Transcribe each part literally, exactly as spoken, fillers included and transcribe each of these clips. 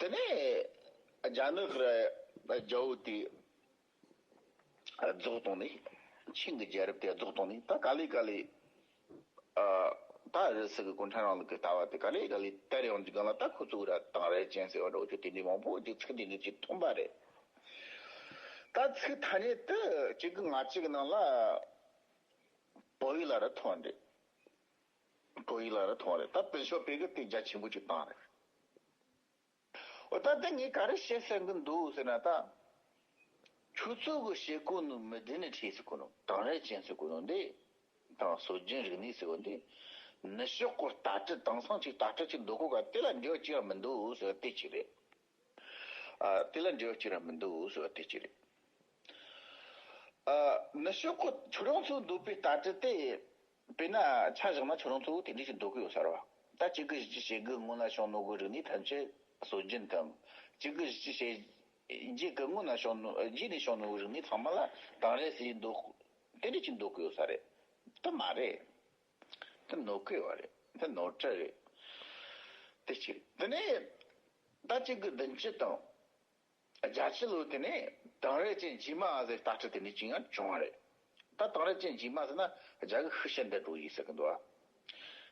དེ་ནས་རྒྱ་ནག་གི་རྒྱལ་པོ་དེ་རྫོགས་བཏང་ནས། ཆིང་གི་རྒྱལ་རབས་དེ་རྫོགས་བཏང་ནས། ད་ག་ལེ་ག་ལེ། ཨ། ད་རི་སི་གི་གུང་ཁྲན་རིང་ལུགས་ཀྱི་ལྟ་བ་དེ་ག་ལེ་ག་ལེ་དར་ཡོང་གི་སྒང་ལ། ད་ཁོ་ཚོ་ར་དེང་རབས་ཅན་ཟེར་བ་འདྲ་བོ་ཅིག་དེ་འདྲའི་མང་པོ་ཅིག་ཚིག་དེ་འདྲ་ཅིག་ཐོན་པ་རེད། ད་ཚིག་ཐ་སྙད་དེ་གཅིག་གི་ང་གཅིག་གི་ནང་ལ་བོད་ཡིག་ལ་ར་ཐོན་རེད། བོད་ཡིག་ལ་ར་ཐོན་རེད། ད་བོད་ཤོག་བོད་ཡིག་དེ་རྒྱ་ཆེན་པོ་ཅིག་བཏང་རེད། འོ་ད་ལྟ་ངས་ག་རེ་བཤད་ཟེར་གི་འདུག་ཟེར་ན། ད་ཁྱོད་ཚོ་གི་བཤད་གོ་ནོ་མི་བདེན་ནི་ཁྲིད་ཟེར་གོ་ནོ། དེང་རབས་ཅན་ཟེར་གོ་ནོ་འདི་དང་སྲོལ་རྒྱུན་རིག་གནས་ཟེར་གོ་འདི་ནུབ་ཕྱོགས་གི་ལྟ་གྲུབ་དེང་སང་ཅིག་ལྟ་གྲུབ་ཅིག་འདོད་གོ་ག་དེ་ལ་འབྲེལ་བ་ཅི་ཡང་མི་འདུག་ཟེར་བ་དེ་གཅིག་རེད། ཨ། དེ་ལ་འབྲེལ་བ་ཅི་ཡང་མི་འདུག་ཟེར་བ་དེ་གཅིག་རེད། ཨ། ནུབ་ཕྱོགས་གི་ཁྱོད་རང་ཚོ་འདོད་པའི་ལྟ་གྲུབ་དེ། དཔེར་ན་ཆ་བཞག་ན་ཁྱོད་རང་ཚོ་དེ་འདྲ་ཞིག་འདོད་གི་ཡོད་ས་རེད་བ། ད་གཅིག་དགུ་བཞི་བཅུ་ཞེ་དགུ་སྔོན་ལ་བྱུང་ནོ་གི་རིག་གནས་ཐམས་ཅད་སྲོལ་རྒྱུན་དང་། གཅིག་དགུ་བཞི་བཅུ་ཞེ་བརྒྱད་གི་སྔོན་ལ་བྱུང་ནོ། རྗེས་ནས་བྱུང་ནོ་གི་རིག་གནས་ཚང་མ་ལ་དེང་རབས་ཟེར་འདོད། དེ་འདྲ་ཞིག་འདོད་གི་ཡོད་ས་རེད། དེ་མ་རེད། དེ་ནོར་འཁྲུལ་བ་རེད། དེ་ནོར་འཁྲུལ་རེད། དེ་གཅིག་རེད། དེ་ནས་ད་གཅིག་དགུ་བདུན་ཅུ་དང་། བརྒྱད་ཅུ་ལོ་དེ་ནས་དེང་རབས་ཅན་རྗེས་མ་ཟེར་ལྟ་གྲུབ་དེ་འདྲ་ཅིག་ཡང་བྱུང་བ་རེད། ད་དེང་རབས་ཅན་རྗེས་མ་ཟེར་ན་རྒྱ་གི་ཤུགས་ཆེན་འདི་འགྲོ་ཡིན་ཟེར་གི་འདུག་ཨ།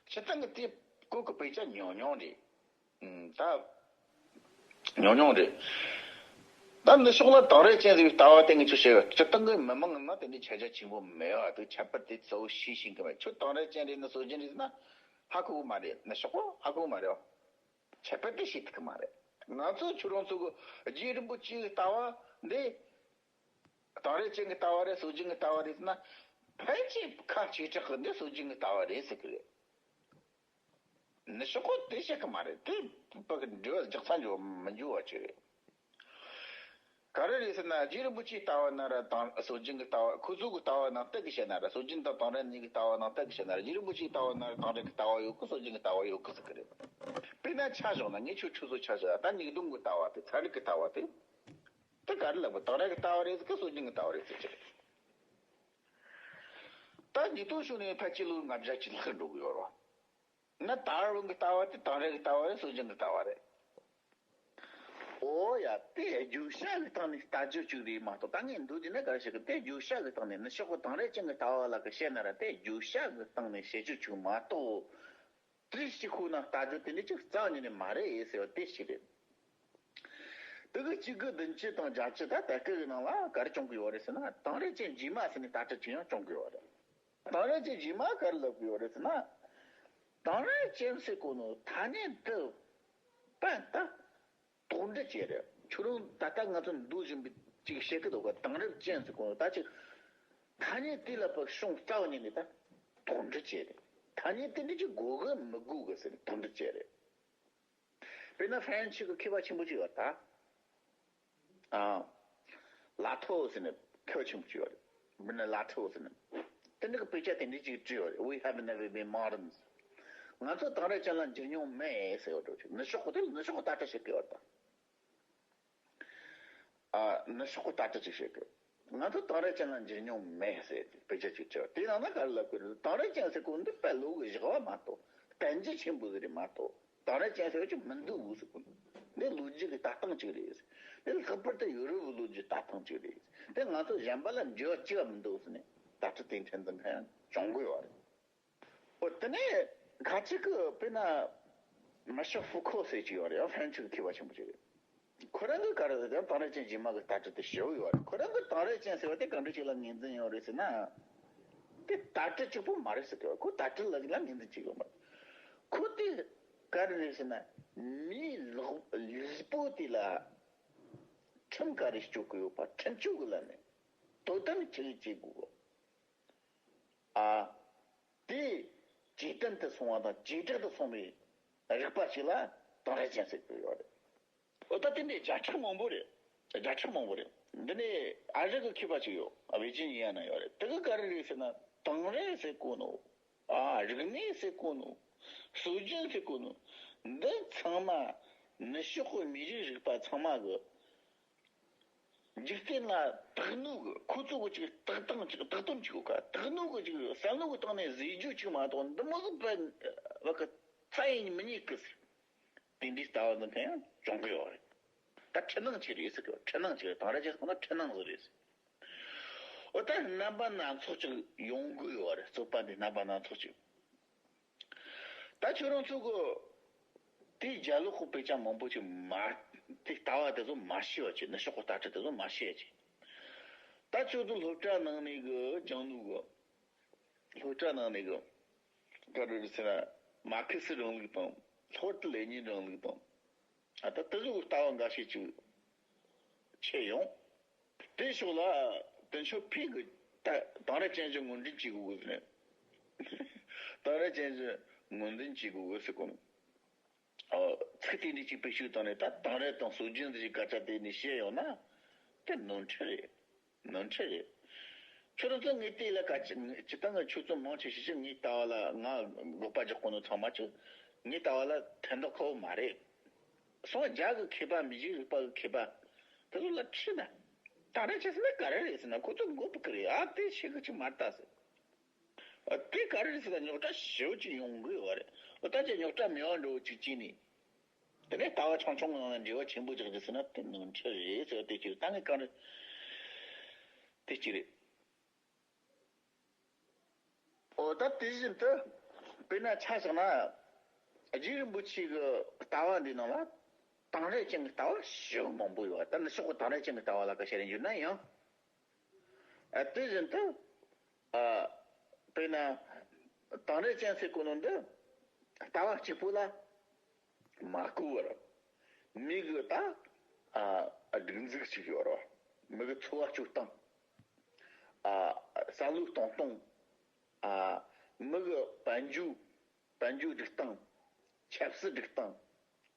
སྤྱིར་བཏང་གི་དེ་སྐོར་གི་དཔེ་ཆ་ཉུང་ཉུང་རེད། ཨུམ། ད་ཉུང་ཉུང་རེད། ད་ནུབ་ཕྱོགས་ལ་དེང་རབས་ཅན་ཟེར་བའི་ལྟ་བ་དེ་ངས་ཁྱོད་བཤད་པ། སྤྱིར་བཏང་གི་མི་མང་ནང་དེ་འདྲའི་ཁྱབ་རྒྱ་ཆེན་པོ་མེད་པ་དེ་ཁྱད་པར་དེ་གཙོ་བོ་ཤེས་ཤེས་གི་མེད། ཁྱོད་དེང་རབས་ཅན་རེད་ན་སྲོལ་རྒྱུན་རེད་ཟེར་ན་ཧ་གོ་གི་མ་རེད། ནུབ་ཕྱོགས་པ་ཧ་གོ་གི་མ་རེད་བ། ཁྱད་པར་དེ་ཤེས་ཐུབ་ཀྱི་མ་རེད། ང་ཚོ་ཁྱོད་རང་ཚོ་གི་རྗེ་རིན་པོ་ཆེའི་ལྟ་བ་འདི། དེང་རབས་ཅན་གྱི་ལྟ་བ་རེད་སྲོལ་རྒྱུན་གྱི་ལྟ་བ་རེད་ཟེར་ན། ཕལ་ཆེར་ཁ་བྱེ་བྲག་གི་འདི་སྲོལ་རྒྱུན་གྱི་ལྟ་བ་རེད་ཟེར་གི་རེད། ནུབ་ཕྱོགས་པ་དེ་བཤད་གི་མ་རེད། དེ་བོད་ཀྱི་འགྲེལ་བ་རྒྱག་ས་འཇོག་མི་འཇོག་པ་ཅིག་རེད། ག་རེ་རེད་ཟེར་ན། རྗེ་རིན་པོ་ཆེའི་ལྟ་བ་ན་ར་དང་སྲོལ་རྒྱུན་གྱི་ལྟ་བ། ཁོ་ཚོ་གི་ལྟ་བ་ནང་བལྟས་གི་བཤད་ན་ར། སྲོལ་རྒྱུན་དང་དེང་རབས་གཉིས་ཀྱི་ལྟ་བ་ནང་བལྟས་གི་བཤད་ན་ར། རྗེ་རིན་པོ་ཆེའི་ལྟ་བ་ན་ར་དེང་རབས་ཀྱི་ལྟ་བ་ཡོད་གི། སྲོལ་རྒྱུན་གྱི་ལྟ་བ་ཡོད་གི་ཟེར་གི་རེད། དཔེར་ན་ཆ་བཞག་ན་ངས་ཁྱོད་ཁྱོད་ཚོ་ཆ་བཞག་ད་ཉིས་སྟོང་གི་ལྟ་བ་དེ། ཚན་རིག་གི་ལྟ་བ་དེ། དེ་ག་རེ་ལབ་དགོས། དེང་རབས་ཀྱི་ལྟ་བ་རེད་ཟེར་གི་སྲོལ་རྒྱུན་གྱི་ལྟ་བ་རེད་ཟེར་གི་རེད། ད་ཉིས་སྟོང་བྱུང་ནས་ཕལ་ཆེར་ལོ་ལྔ་བརྒྱ་ཅིག་ལྷག་འགྲོ་གི་ཡོད་རེད། ན་ད་ར་ཝུན་གྱི་ལྟ་བ་དེ་དེང་རབས་ཀྱི་ལྟ་བ་རེད། སྲོལ་རྒྱུན་གྱི་ལྟ་བ་རེད། ཨོ་ཡ། དེ་བརྗོད་བྱ་གི་སྟེང་ནས་ལྟ་རྒྱུ་ཅིག་རེད་མ་གཏོགས། ད་ངས་འདོད་དེ་ནས་ག་རེ་བཤད་གི། དེ་བརྗོད་བྱ་གི་སྟེང་ནས་ནུབ་ཕྱོགས་གི་དེང་རབས་ཅན་གྱི་ལྟ་བ་ལ་གི་བཤད་ན་ར། དེ་བརྗོད་བྱ་གི་སྟེང་ནས་བཤད་རྒྱུ་ཅིག་མ་གཏོགས། དེ་ཞིག་ཁོ་ན་ལྟ་རྒྱུ་དེ་འདྲ་ཅིག་རྩ་བ་ཉིད་ནས་མ་རེད་ཟེར་བ་དེ་ཞིག་རེད། དེ་གི་གཅིག་དགུ་བདུན་ཅུ་དང་བརྒྱད་ཅུ་ད་ལྟ་སྐབས་ཀྱི་ནང་ལ་ག་རེ་བྱུང་གི་ཡོད་རེད་ཟེར་ན། དེང་རབས་ཅན་རྗེས་མ་ཟེར་ནས་ལྟ་གྲུབ་ཅིག་ཡང་བྱུང་གི་ཡོད་རེད། དེང་རབས་ཅན་རྗེས་མ་ག་རེ་ལབ་གི་ཡོད་རེད་ཟེར་ན། དེང་རབས་ཅན་ཟེར་གོ་ནོ་ཐ་སྙད་དེ་པ་ད་དོགས་འདྲི་བྱས་རེད། ཁྱོད་རང་ད་ལྟ་ང་ཚོ་འདུག་བཞིན་པའི་ཅིག་བཤད་གི་འདུག་ག་དེང་རབས་ཅན་ཟེར་གོ་ནོ་ད་ཅིག་ཐ་སྙད་དེ་ལ་ཕར་ཤོང་རྩ་བ་ཉིད་ནས་ད་དོགས་འདྲི་བྱས་རེད། ཐ་སྙད་དེ་འདྲ་ཅིག་དགོས་གི་མི་དགོས་གི་ཟེར་ནས་དོགས་འདྲི་བྱས་རེད། དཔེར་ན་ཧྥ་རན་ཆི་གི་མཁས་པ་ཆེན་པོ་ཅིག་ཡོད་ད། ཨ། ལ་ཐོ་ཟེར་ནས་མཁས་པ་ཆེན་པོ་ཅིག་ཡོད་རེད། དཔེར་ན་ལ་ཐོ་ཟེར་ནས། དེ་འདྲ་གི་དཔེ་ཆ་དེ་འདྲ་ཅིག་བྲིས་ཡོད་རེད། We have never been moderns. ང་ཚོ་དེང་རབས་ཅན་ལ་འགྱུར་མྱོང་མེད་ཟེར་བ་འདྲ་ཅིག་ནུབ་ཕྱོགས་གི་དེ་ནུབ་ཕྱོགས་གི་ལྟ་གྲུབ་བཤད་གི་ཡོད་ད། ཨ། ནུབ་ཕྱོགས་གི་ལྟ་གྲུབ་ཅིག་བཤད་གི། ང་ཚོ་དེང་རབས་ཅན་ལ་འགྱུར་མྱོང་མེད་ཟེར་ཏེ་དཔེ་ཆ་ཅིག་བྲིས་པ་དེའི་ནང་ན་ག་རེ་ལབ་གི་རེད། དེང་རབས་ཅན་ཟེར་གོ་འདི་དཔེ་ལོ་གི་བཞག་པ་མ་གཏོགས། གཏན་འཇགས་ཆེན་པོ་ཟིག་རེད་མ་གཏོགས། དེང་རབས་ཅན་ཟེར་བ་ཅིག་མི་འདུག་ཟེར་གོ། འདི་ལོ་རྒྱུས་ཀྱི་ལྟ་སྟངས་ཅིག་རེད། འདི་ལྷག་པར་དུ་ཡུ་རོབ་ཀྱི་ལོ་རྒྱུས་ལྟ་སྟངས་ཅིག་རེད། དེ་ང་ཚོ་གཞན་པ་ལ་འབྲེལ་བ་ཅི་ཡང་མི་འདུག་ཟེར་ནས་ལྟ་གྲུབ་དེ་འཕྲིན་འཛིན་མཁན་ཡང་བྱུང་དགོས་པ་རེད། འོ་དེ་ནས་ཁ་ཅིག་གིས་དཔེར་ན་མི་ཤི་ཧྥུ་ཁོ་ཟེར་གྱི་ཡོད་རེད། ཧྥ་རན་ཆི་གི་མཁས་པ་ཆེན་པོ་ཅིག་རེད། ཁོ་རང་གིས་ག་རེ་ཟེར་ན་དེང་རབས་ཅན་རྗེས་མ་གི་ལྟ་གྲུབ་དེ་ཞེ་པོ་ཡོད་རེད། ཁོ་རང་གིས་དེང་རབས་ཅན་ཟེར་བ་དེ་གང་འདྲ་ཅིག་ལ་ངོས་འཛིན་ཡོད་རེད་ཟེར་ན། དེ་ལྟ་གྲུབ་གཅིག་པོ་མ་རེད་ཟེར་གི་བ། ཁོ་ལྟ་གྲུབ་ལ་ལ་ངོས་འཛིན་བྱེད་ཀྱི་ཡོད་མ་རེད། ཁོ་དེ་ག་རེ་རེད་ཟེར་ན། མིའི་ལུས་ལུས་པོ་དེ་ལ་ཁྲིམས་ག་རེ་གཅོད་ཀྱི་ཡོད་པ། ཁྲིམས་གཅོད་ཀྱི་ལམ་ནས་དོ་དམ་ཆི་ལི་བྱེད་དགོས། ཨ། དེ་ཇེ་བརྟན་དུ་སོང་བ་དང་ཇེ་དྲག་ཏུ་སོང་བའི་རིག་པ་ཞིག་ལ་དེང་རབས་ཅན་ཟེར་གྱི་ཡོད་རེད། འོ་ད་དེ་འདྲའི་བརྒྱ་ཕྲག་མང་པོ་རེད། བརྒྱ་ཕྲག་མང་པོ་རེད། འདི་ནས་ཨ་རི་གི་མཁས་པ་ཅིག་ཡོད། ཨ། ཝི་ཇི་ནི་ཡ་ན་ཡོད་རེད། དེ་གི་ག་རེ་རེད་ཟེར་ན། དེང་རབས་ཟེར་གོ་ནོ། ཨ། རིག་གནས་ཟེར་གོ་ནོ། སྲོལ་རྒྱུན་ཟེར་གོ་ནོ། འདི་ཚང་མ་ནུབ་ཕྱོགས་གི་མི་རིགས་རིག་པ་ཚང་མ་གི་འཇིག་རྟེན་ལ་དག་ནོ་གི། ཁོ་ཚོ་གི་ཅིག་དག་སྟངས་ཅིག་དག་དོན་ཅིག་ཡོད་ཀ་དག་ནོ་གི་ཅིག་བསམ་བློ་གི་སྟེང་ནས་བཟོས་རྒྱུ་ཅིག་མ་གཏོགས། འདི་མོ་ཟིག་བ་གི་ཚ་ཡིན་མི་རྙེད་གི་ཟེར། དེ་འདྲའི་ལྟ་བ་འདི་འཐེན་ཡང་བྱུང་གི་ཡོད་རེད། ད་འཁྲུལ་སྣང་ཅིག་རེད་ཟེར་གི། འཁྲུལ་སྣང་ཅིག་རེད། དེང་རབས་ཅན་ཟེར་གོ་ན་འཁྲུལ་སྣང་ཟིག་རེད་ཟེར། འོ་ད་རྣམ་པ་སྣ་ཚོགས་ཅིག་ཡོང་གི་ཡོད་རེད། རྩོད་པ་འདི་རྣམ་པ་སྣ་ཚོགས་ཅིག་ད་ཁྱོད་རང་ཚོ་གི་དེའི་རྒྱ་ལོ་ཁོ་དཔེ་ཆ་མང་པོ་ཅིག་མ། དེ་ལྟ་བ་དེ་ཚོ་མ་ཤེས་པ་ཅིག་ནུབ་ཕྱོགས་གི་ལྟ་གྲུབ་དེ་ཚོ་མ་ཤེས་ཅིག་ད་ཁྱོད་ཚོ་སློབ་གྲྭ་ནང་ནས་གི་སྦྱང་ནོ་གི། སློབ་གྲྭ་ནང་ནས་གི། ག་རེ་རེད་ཟེར་ན། མར་ཁེ་སི་རིང་ལུགས་དང་། ལྷོ་ཏི་ལེ་ཉིན་རིང་ལུགས་དང་། ཨ་ད་དེ་ཚོའི་ལྟ་བ་འགའ་ཤས་ཅིག་ཆད་ཡོང་། དེ་ཕྱོགས་ལ་དེ་ཕྱོགས་ཕན་གི། ད་དེང་རབས་ཅན་ཞིག་ངོས་འཛིན་བྱེད་དགོས་གི་ཟེར་ནས། དེང་རབས་ཅན་ཞིག་ངོས་འཛིན་བྱེད་དགོས་གི་ཟེར་གོ་ནོ། ཨོ། ཚིག་དེ་འདྲ་ཅིག་བེད་སྤྱོད་བཏང་ནས། ད་དེང་རབས་དང་སྲོལ་རྒྱུན་འདི་ཞིག་སྐད་ཆ་དེ་ནས་བཤད་ཡོང་ན། དེ་ནོར་འཁྲུལ་རེད། ནོར་འཁྲུལ་རེད། ཁྱོད་རང་ཚོ་ངའི་དེ་ལ་ག་ཅི། སྤྱིར་བཏང་གི་ཁྱོད་ཚོ་མང་ཆེ་ཤོས་ཅིག་ངའི་ལྟ་བ་ལ། ང་དགག་པ་རྒྱག་གོ་ནོ་ཚང་མ་ཅིག་ངའི་ལྟ་བ་ལ་ཕན་ཐོགས་ཁ་བོ་མ་རེད། སོང་རྒྱ་གི་མཁས་པ། མི་རིགས་རིག་པ་གི་མཁས་པ་དེ་ཚོ་ལ་དྲིས་ན། དེང་རབས་ཅན་ཟེར་ན་ག་རེ་རེད་ཟེར་ན། ཁོ་ཚོ་མགོ་འབུད་གི་རེད། ཨ་དེ་ཤེས་གི་ཅིག་མ་རེད་ད་ཟེར། ཨ་དེ་ག་རེ་རེད་ཟེར་ན། རྙོག་དྲ་ཞེ་པོ་ཅིག་ཡོང་གི་ཡོད་རེད། ཨ་ད་ཅི་རྙོག་དྲ་མེད་པ་འདྲ་བོ་ཅིག་བྱས་ནས། དེ་ནས་ལྟ་བ་ཆུང་ཆུང་གི་ནང་ནས་འབྲེལ་བ་ཆེན་པོ་རྒྱག་རྒྱུ་ཟེར་ན། དེ་ནོར་འཁྲུལ་རེད་ཟེར་བ་དེ་ཅིག་ད་ངས་ག་རེ། དེ་གཅིག་རེད། འོ་ད་དེ་བཞིན་དུ་དཔེར་ན་ཆ་བཞག་ན། རྗེ་རིན་པོ་ཆེ་གི་ལྟ་བ་འདི་ནང་ལ་དེང་རབས་ཅན་གྱི་ལྟ་བ་ཞེ་པོ་མང་པོ་ཡོད། ད་ནུབ་ཕྱོགས་ཀྱི་དེང་རབས་ཅན་གྱི་ལྟ་བ་ལ་ཁ་བཤད་རེ་འགྱུར་ན་ཡང་། ཨ་དེ་བཞིན་དུ། ཨ་དཔེར་ན་དེང་རབས་ཅན་ཟེར་གོ་ནོ་འདི་ལྟ་བ་གཅིག་པོ་ལ་མ་གོ་བར། མི་གི་ད་ཨ་སྒྲིག་འཛུགས་ཅིག་ཡོད་རེད། མི་གི་འཚོ་བ་སྤྱོད་སྟངས། ཨ་བསམ་བློ་གཏོང་སྟངས། ཨ་མི་གི་དཔལ་འབྱོར། དཔལ་འབྱོར་སྒྲིག་སྟངས། ཆབ་སྲིད་སྒྲིག་སྟངས།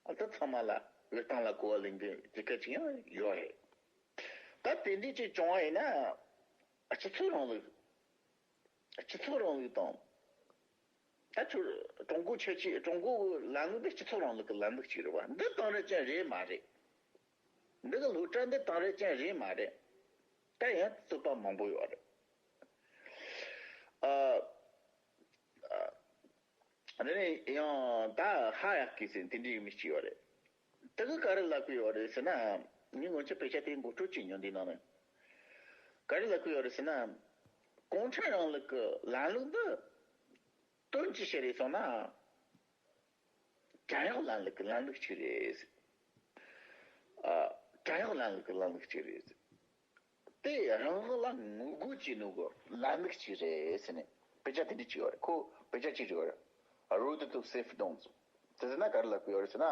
ཨ་དེ་ཚང་མ་ལ་འོས་སྟངས་ལ་གོ་བ་ལེན་མཁན་དེ་ག་ཅིག་ཡང་ཡོད་རེད། ད་དེ་འདྲ་ཅིག་བྱུང་བ་ཡིན་ན། སྤྱི་ཚོགས་རིང་ལུགས། སྤྱི་ཚོགས་རིང་ལུགས་དང་། ད་ཁྱོད་ཀྲུང་གོ་ཁྱད་ཆོས། ཀྲུང་གོ་གི་ལམ་ལུགས་འདི་སྤྱི་ཚོགས་རིང་ལུགས་ཀྱི་ལམ་ལུགས་ཅིག་རེད་བ། འདི་དེང་རབས་ཅན་རེད་མ་རེད། འདི་གི་སློབ་གྲྭ་འདི་དེང་རབས་ཅན་རེད་མ་རེད། ད་ཡང་རྩོད་པ་མང་པོ་ཡོད་རེད། ཨ། ཨ། དེ་ནས་ཡང་ད་ཧ་ཡག་གི་ཟེར་དེ་འདྲའི་མི་གཅིག་ཡོད་རེད། དེ་གི་ག་རེ་ལབ་གི་ཡོད་རེད་ཟེར་ན། ངས་སྔོན་ཆད་དཔེ་ཆ་དེ་མགོ་སྤྲོད་བྱས་མྱོང་། འདི་ནང་ནས་ག་རེ་ལབ་གི་ཡོད་རེད་ཟེར་ན། གུང་ཁྲན་རིང་ལུགས་ཀྱི་ལམ་ལུགས་འདི་དོན་གྱིས་བཤད་རེད་སོང་ན། བྲན་གཡོག་ལམ་ལུགས་ཀྱི་ལམ་ལུགས་གཅིག་རེད། ཨ། བྲན་གཡོག་ལམ་ལུགས་ཀྱི་ལམ་ལུགས་གཅིག་རེད། དེ་རང་དབང་ལ་ངོ་རྒོལ་བྱེད་ནོ་གི་ལམ་ལུགས་གཅིག་རེད་ཟེར་ནས་དཔེ་ཆ་དེ་འདྲ་གཅིག་ཡོད་རེད། ཁོ་དཔེ་ཆ་གཅིག་ཡོད་རེད། Road to Serfdom། དེ་ཟེར་ན་ག་རེ་ལབ་གི་ཡོད་རེད་ཟེར་ན།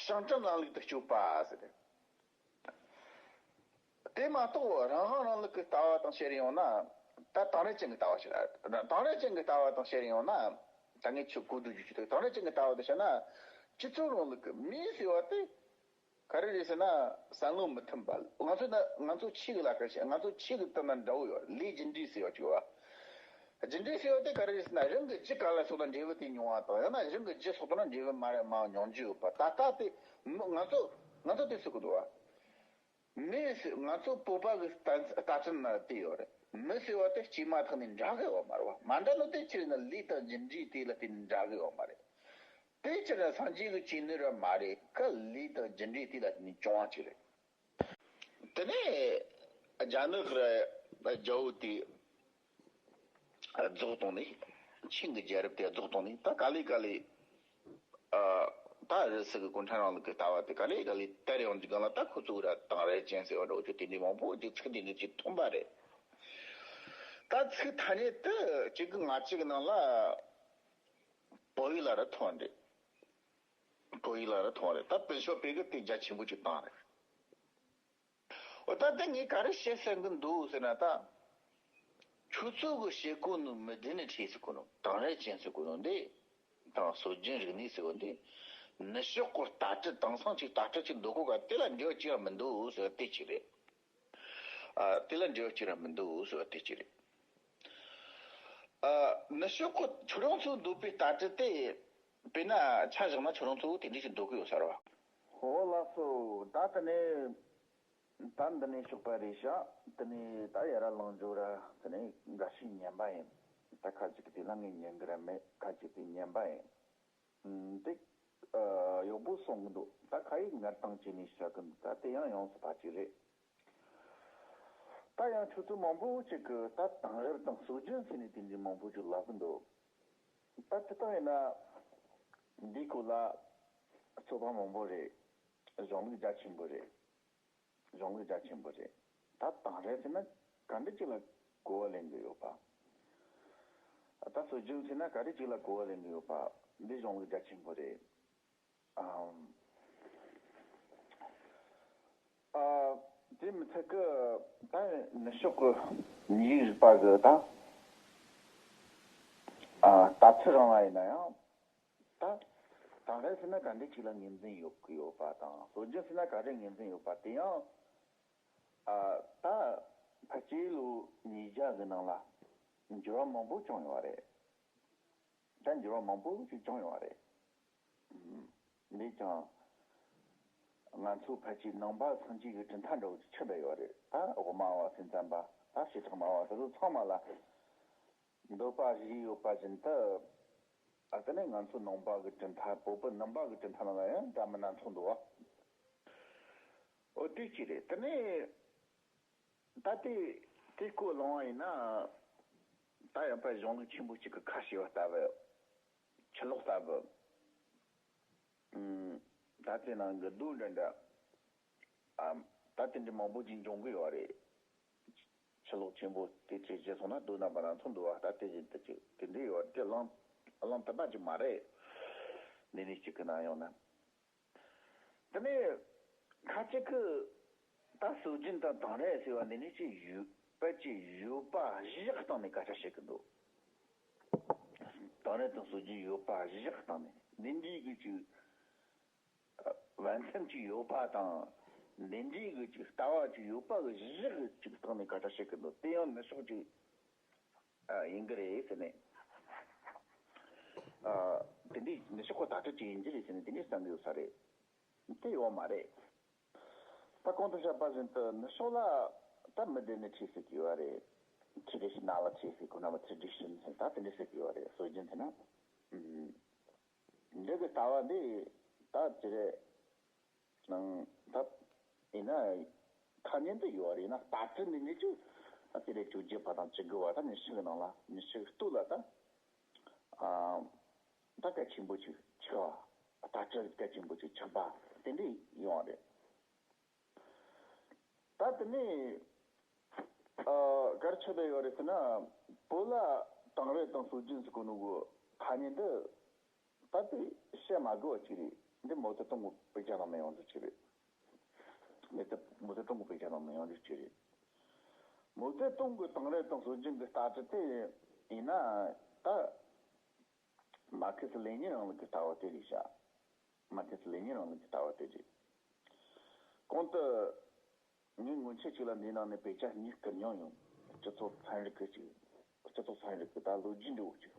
ཤིང་བྲན་ལམ་ལུགས་དུ་སྐྱོད་པ་ཟེར་ནས། དེ་མ་གཏོགས་རང་དབང་རིང་ལུགས་ཀྱི་ལྟ་བ་དང་བཤད་ཡོང་ན། ད་དེང་རབས་ཅན་གྱི་ལྟ་བ་ཞིག་རེད། དེང་རབས་ཅན་གྱི་ལྟ་བ་དང་བཤད་ཡོང་ན། ད་ངས་ཁྱོད་གོ་བསྡུར་རྒྱུ་ཅིག་འདུག་དེང་རབས་ཅན་གྱི་ལྟ་བ་དང་བཤད་ན། སྤྱི་ཚོགས་རིང་ལུགས་ཀྱི་མི་ཟེར་བ་དེ་ག་རེ་རེད་ཟེར་ན། བསམ་བློ་མི་མཐུན་པ། ང་ཚོ་ན་ང་ཚོ་ཆོས་ཀྱི་ལ་ཁ་བཤད། ང་ཚོ་ཆོས་ཀྱི་དེ་ན་འདྲ་བོ་ཡོད། ལས་རྒྱུ་འབྲས་ཟེར་བ་ཅིག་ཡོད་བ། རྒྱུ་འབྲས་ཟེར་བ་དེ་ག་རེ་རེད་ཟེར་ན། རང་གི་རྒྱུ་ག་ལ་སོགས་ན་འབྲས་བུ་དེ་མྱོང་བ་དང་། ཡང་ན་རང་གི་རྒྱུ་སོགས་དང་འབྲས་བུ་མ་རེད་མ་མྱོང་རྒྱུ་ཡོད་པ། ད་ལྟ་དེ་མི་ང་ཚོ་ང་ཚོ་དེ་ཟེར་གི་འདུག་བ། མི་ཟེར། ང་ཚོ་བོད་པ་གི་ལྟ་ལྟ་ཚུལ་ན་དེ་ཡོད་རེད། མི་ཟེར་བ་དེ་སྐྱེས་མ་ཐག་ནས་འདྲ་གི་ཡོད་མ་རེད་བ། མ་འདྲ་ནོ་དེ་ཕྱིར་ན་ལས་དང་རྒྱུ་འབྲས་དེ་ལ་བརྟེན་ནས་འདྲ་གི་ཡོད་མ་རེད། དེ་ཕྱིར་ན་སངས་རྒྱས་ཀྱི་བྱིན་ནི་ར་མ་རེད། ཁ་ལས་དང་རྒྱུ་འབྲས་དེ་ལ་བརྟེན་ནས་བྱུང་བ་ཅིག་རེད། དེ་ནས་རྒྱ་ནག་ར་རྒྱལ་པོ་དེ་རྫོགས་བཏང་ནས། ཆིང་གི་རྒྱལ་རབས་དེ་རྫོགས་བཏང་ནས། ད་ག་ལེ་ག་ལེ། ཨ། ད་རི་སི་གི་གུང་ཁྲན་རིང་ལུགས་ཀྱི་ལྟ་བ་དེ་ག་ལེ་ག་ལེ་དར་ཡོང་རྒྱུ་གང་ལ། ད་ཁོ་ཚོ་ར་དེང་རབས་ཅན་ཟེར་བ་འདྲ་བོ་ཅིག་དེ་འདྲའི་མང་པོ་ཅིག་ཚིག་དེ་འདྲ་ཅིག་ཐོན་པ་རེད། ད་ཚིག་ཐ་སྙད་དེ་གཅིག་གི་ང་གཅིག་གི་ནང་ལ་བོད་ཡིག་ལ་ར་ཐོན་རེད། བོད་ཡིག་ལ་ར་ཐོན་རེད། ད་བོད་ཤོག་བོད་ཀྱི་དེ་རྒྱ་ཆེན་པོ་ཅིག་བཏང་རེད། འོ་ད་ལྟ་ངས་ག་རེ་བཤད་ཟེར་གི་འདུག་ཟེར་ན། ད་ཁྱོད་ཚོ་གི་བཤད་གོ་ནོ་མི་དེ་ནི་ཁྲིད་ཟེར་གོ་ནོ། དེང་རབས་ཅན་ཟེར་གོ་ནོ་འདི་དང་སྲོལ་རྒྱུན་རིག་གནས་ཟེར་གོ་འདི། ནུབ་ཕྱོགས་གི་ལྟ་གྲུབ་དེང་སང་ཅིག་ལྟ་གྲུབ་ཅིག་འདོད་གོ་ག་དེ་ལ་འབྲེལ་བ་ཅིག་ར་མི་འདུག་ཟེར་བ་དེ་གཅིག་རེད། ཨ། དེ་ལ་འབྲེལ་བ་ཅིག་ར་མི་འདུག་ཟེར་བ་དེ་གཅིག་རེད། ཨ། ནུབ་ཕྱོགས་གི་ཁྱོད་རང་ཚོ་འདོད་པའི་ལྟ་གྲུབ་དེ། དཔེར་ན་ཆ་བཞག་ན་ཁྱོད་རང་ཚོ་དེ་འདྲ་ཞིག་འདོད་གི་ཡོད་ས་རེད་བ། ཧོ་ལགས་སོ། ད་དེ་ནས། ད་འདི་ནས་ཞོགས་པ་རེད་ཤག་དེ་ནས་ད་ཡར་ལངས་འགྲོ་ར། དེ་ནས་འགའ་ཞིག་ཉན་པ་ཡིན། ད་ཁ་ཅིག་གིས་དེ་ལ་ངས་ཉན་གི་ར་མེད། ཁ་ཅིག་གིས་དེ་ཉན་པ་ཡིན། ཨུམ། དེ་ ཡག་པོ་གསུང་གི་འདུག་ད་ཁ་ཡིག་ངར་སྟངས་བྱས་ནས་བཤད་གི་འདུག་ད་དེ་ཡང་ཡོངས་སུ་ཕལ་ཆེར་རེད། ད་ཡང་ཁྱོད་ཚོ་མང་པོ་ཅིག་གི་ད་དེང་རབས་དང་སྲོལ་རྒྱུན་ཟེར་ནས་དེ་འདྲའི་མང་པོ་ཅིག་ལབ་གི་འདུག་ད་དེ་ལྟ་ཡིན་ན་འདིའི་སྐོར་ལ་ཚོད་དཔག་མང་པོ་རེད། གཞུང་ལུགས་རྒྱ་ཆེན་པོ་རེད། གཞུང་ལུགས་རྒྱ་ཆེན་པོ་རེད། ད་དེང་རབས་ཟེར་ན་ག་འདྲ་ཅིག་ལ་གོ་བ་ལེན་གི་ཡོད་པ། ད་སྲོལ་རྒྱུན་ཟེར་ན་ག་འདྲ་ཅིག་ལ་གོ་བ་ལེན་གི་ཡོད་པ། འདི་གཞུང་ལུགས་རྒྱ་ཆེན་པོ་རེད། ཨམ། ཨ། དེ་མི་ཚད་ཀི་ད་ནུབ་ཕྱོགས་ཀྱི་མིའི་རིག་པ་གི་ད་ཨ་ལྟ་ཚུལ་རང་ལ་ཡིན་ན་ཡང་། ད་དེང་རབས་ཟེར་ན་ག་འདྲ་ཅིག་ལ་ངོས་འཛིན་ཡོད་ཀྱི་ཡོད་པ་དང་སྲོལ་རྒྱུན་ཟེར་ན་ག་རེ་ངོས་འཛིན་ཡོད་པ་དེ་ཡང་ཨ་ད་ཕལ་ཆེར་ལོ་ཉིས་བརྒྱ་གི་ནང་ལ་འགྱུར་བ་མང་པོ་བྱུང་ཡོད་རེད། ད་འགྱུར་བ་མང་པོ་ཞིག་བྱུང་ཡོད་རེད། འདི་ཀྱང་ང་ཚོ་ཕལ་ཆེར་ནང་པ་སངས་རྒྱས་ཀྱི་གྲུབ་མཐའ་འདྲ་བོ་ཅིག་ཆགས་བསྡད་ཡོད་རེད། ད་དབུ་མ་པ་སེམས་ཙམ་པ་ད་བྱེ་བྲག་སྨྲ་བ་དེ་ཚོ་ཚང་མ་ལ། འདོད་པ་བཞི་ཡོད་པ་བཞིན་དུ། ཨ་དེ་ནས་ང་ཚོ་ནང་པ་གི་གྲུབ་མཐའ་བོད་པའི་ནང་པ་གི་གྲུབ་མཐའ་ནང་ལ་ཡང་འདྲ་མི་སྣ་མཚོན་འདུག་བ། འོ་དེ་གཅིག་རེད། དེ་ནས་ད་ལྟའི་དེ་སྐོར་ལངས་པ་ཡིན་ན། ད་ཡང་པ་གཞུང་ལུགས་ཆེན་པོ་གཅིག་གི་ཁ་བྱེ་བ་ལྟ་བུ། ཆུ་ལོག་ལྟ་བུ། ད་དེ་ནང་གི་རྡོ་འདྲ་འདྲ། ཨ། ད་དེ་འདྲ་མང་པོ་ཅིག་འབྱུང་གི་ཡོད་རེད། ཆུ་ལོག་ཆེན་པོ་དེ་ཚོའི་རྗེས་སོང་ན་རྡོ་རྣམ་པ་སྣ་ཚོགས་འདུག་བ། ད་དེ་བཞིན་དུ་ཅིག་དེ་འདྲ་ཡོད་དེ་གླེང་གླེང་ཐུབ་པ་ཅིག་མ་རེད། འདི་ནས་གཅིག་གི་ནང་ཡོང་ན། དེ་ནས་ཁ་ཅིག་གིས་ད་སྲོལ་རྒྱུན་དང་དེང་རབས་ཟེར་བ་འདི་ནས་ཅིག་ཡོད་པ་ཅིག་ཡོད་པ་བཞག་སྟེང་ནས་སྐད་ཆ་བཤད་གི་འདུག་དེང་རབས་དང་སྲོལ་རྒྱུན་ཡོད་པ་བཞག་སྟེང་ནས་འདི་འདྲའི་གི་ཅིག་བན་ཐེམ་ཅིག་ཡོད་པ་དང་། འདི་འདྲའི་གི་ཅིག་ལྟ་བ་ཅིག་ཡོད་པ་གི་གཞི་གི་ཅིག་སྟེང་ནས་སྐད་ཆ་བཤད་གི་འདུག་དེ་ཡང་ནུབ་ཕྱོགས་ཅིག་ཡིན་གི་རེད་ཟེར་ནས། དེ་འདྲའི་ནུབ་ཕྱོགས་ཀྱི་དག་ཐེར་ཅིག་ཡིན་གྱི་རེད་ཟེར་ནས་དེ་འདྲའི་བསམ་གི་ཡོད་ས་རེད། དེ་ཡོད་མ་རེད། ད་གོང་དུ་བཤད་པ་བཞིན་དུ་ནུབ་ཕྱོགས་ལ་ད་མི་སྡེ་ནས་ཁྲིད་ཟེར་གི་ཡོད་རེད། ཁྲི་རེ་ཤི་ན་ལ་ཁྲིད་ཟེར་གོ་ན་མ་ཁྲི་ཌི་ཤན་ཟེར་ད་དེ་འདྲ་ཟེར་གི་ཡོད་རེད། སྲོལ་རྒྱུན་ཟེར་ན། འདི་གི་ལྟ་བ་འདི་ད་ཅི་རེད། ནང་ད་ཡིན་ན་ཐ་སྙད་འདི་ཡོད་རེད་ན་ལྟ་གྲུབ་འདི་ནི་ཅི་ད་ཅི་རེད་བཅོ་བརྒྱད་པ་དང་བཅུ་དགུ་བ་ད་ཉི་ཤུ་གི་ནང་ལ་ཉི་ཤུ་གི་སྟོད་ལ་ད་ཨ་ད་གལ་ཆེན་པོ་ཅིག་ཆགས་པ་ལྟ་གྲུབ་གལ་ཆེན་པོ་ཅིག་ཆགས་པ་དེ་འདྲ་ཡོང་བ་རེད། ད་དེ་ནས་ཨ་ག་རེ་ཆགས་བསྡད་ཡོད་རེད་ཟེར་ན། བོད་ལ་དེང་རབས་དང་སྲོལ་རྒྱུན་ཟེར་གོ་ནོ་གི་ཐ་སྙད་འདི་ད་དེ་བཤད་མ་དགོས་པ་ཅིག་རེད། འདི་མའོ་ཙེ་ཏུང་གི་དཔེ་ཆ་ནང་ནས་ཡོང་རྒྱུ་ཅིག་རེད། མའོ་ཙེ་མའོ་ཙེ་ཏུང་གི་དཔེ་ཆ་ནང་ནས་ཡོང་རྒྱུ་ཅིག་རེད། མའོ་ཙེ་ཏུང་གི་དེང་རབས་དང་སྲོལ་རྒྱུན་གྱི་ལྟ་གྲུབ་དེ་ཡིན་ན་ད། མར་ཁེ་སི་ལེ་ཉིན་རིང་ལུགས་ཀྱི་ལྟ་བ་དེ་རེད་ཤག་མར་ཁེ་སི་ལེ་ཉིན་རིང་ལུགས་ཀྱི་ལྟ་བ་དེ་རེད། གོང་དུ་ངས་སྔོན་ཆད་ཅིག་ལ་འདིའི་ནང་ནས་དཔེ་ཆ་གཉིས་བསྐུར་མྱོང་ཡོང་། སྤྱི་ཚོགས་ཚན་རིག་གི་ཅིག་སྤྱི་ཚོགས་ཚན་རིག་གི་ད་ལོ་རྒྱུས་འདྲ་བོ་ཅིག་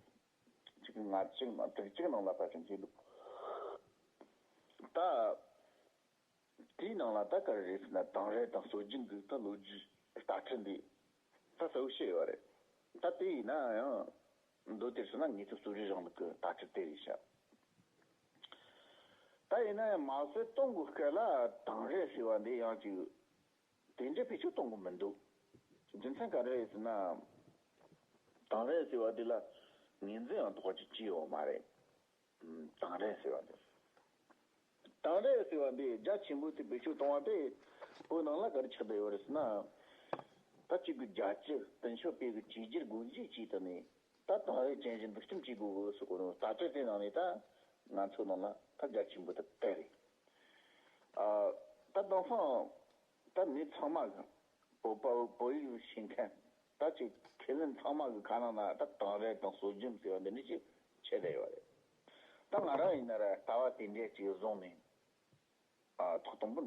ཅིག་གི་ང་གཅིག་ནང་དྲུག་ཅིག་ནང་ལ་ཕལ་ཆེར་མཁྱེན་འདུག་ད། དེའི་ནང་ལ་ད་ག་རེ་རེད་ཟེར་ན་དེང་རབས་དང་སྲོལ་རྒྱུན་གྱི་ད་ལོ་རྒྱུས་ལྟ་ཁྲིད་འདི་ད་གསལ་བོ་བཤད་ཡོད་རེད། ད་དེ་ཡིན་ན་ཡང་མདོར་བསྡུས་ཟེར་ན་དངོས་ཐོབ་རྩོད་རིག་རིང་ལུགས་ཀྱི་ལྟ་ཁྲིད་དེ་རེད་ཤག་ད་ཡིན་ན་ཡང་མའོ་ཙེ་ཏུང་གི་སྐད་ལ་དེང་རབས་ཟེར་བ་འདི་ཡང་ཅིག་དེ་འདྲའི་བེད་སྤྱོད་གཏོང་གི་མི་འདུག་རྒྱུ་མཚན་ག་རེ་རེད་ཟེར་ན། དེང་རབས་ཟེར་བ་འདི་ལ་ངོས་འཛིན་ཡང་དོགས་པ་ཅིག་བྱས་ཡོད་མ་རེད། དེང་རབས་ཟེར་བ་འདི། དེང་རབས་ཟེར་བ་འདི་རྒྱ་ཆེན་པོ་དེ་བེད་སྤྱོད་གཏོང་བ་དེ་བོད་ནང་ལ་ག་རེ་ཆགས་བསྡད་ཡོད་རེད་ཟེར་ན། ད་གཅིག་གི་རྒྱལ་སྤྱི་ཏེང་ཞའོ་ཕིང་གི་བཅོས་བསྒྱུར་སྒོ་འབྱེད་བྱས་ཏེ་ནས་ད་དེང་རབས་ཅན་ཞིག་འཛུགས་སྐྲུན་བྱེད་དགོས་གི་ཟེར་གོ་ནོ་ལྟ་གྲུབ་དེ་ནང་ནས་ད་ང་ཚོ་ནང་ལ་ད་རྒྱ་ཆེན་པོ་དེ་བལྟས་རེད། ཨ། ད་དེང་སང་ད་མི་ཚང་མ་གི་བོད་པ་བོད་ཡིག་ཤེས་མཁན་ད་ཅིག་ཁས་ལེན་ཚང་མ་གི་ཁ་ནང་ན་ད་དེང་རབས་དང་སྲོལ་རྒྱུན་ཟེར་བ་འདི་འདྲ་ཅིག་ཆགས་བསྡད་ཡོད་རེད། ད་ང་རང་ཡིན་ན་ར་ལྟ་བ་དེ་འདྲ་ཅིག་བཟུང་ནས། ཨ། ཐོག་དང་པོ་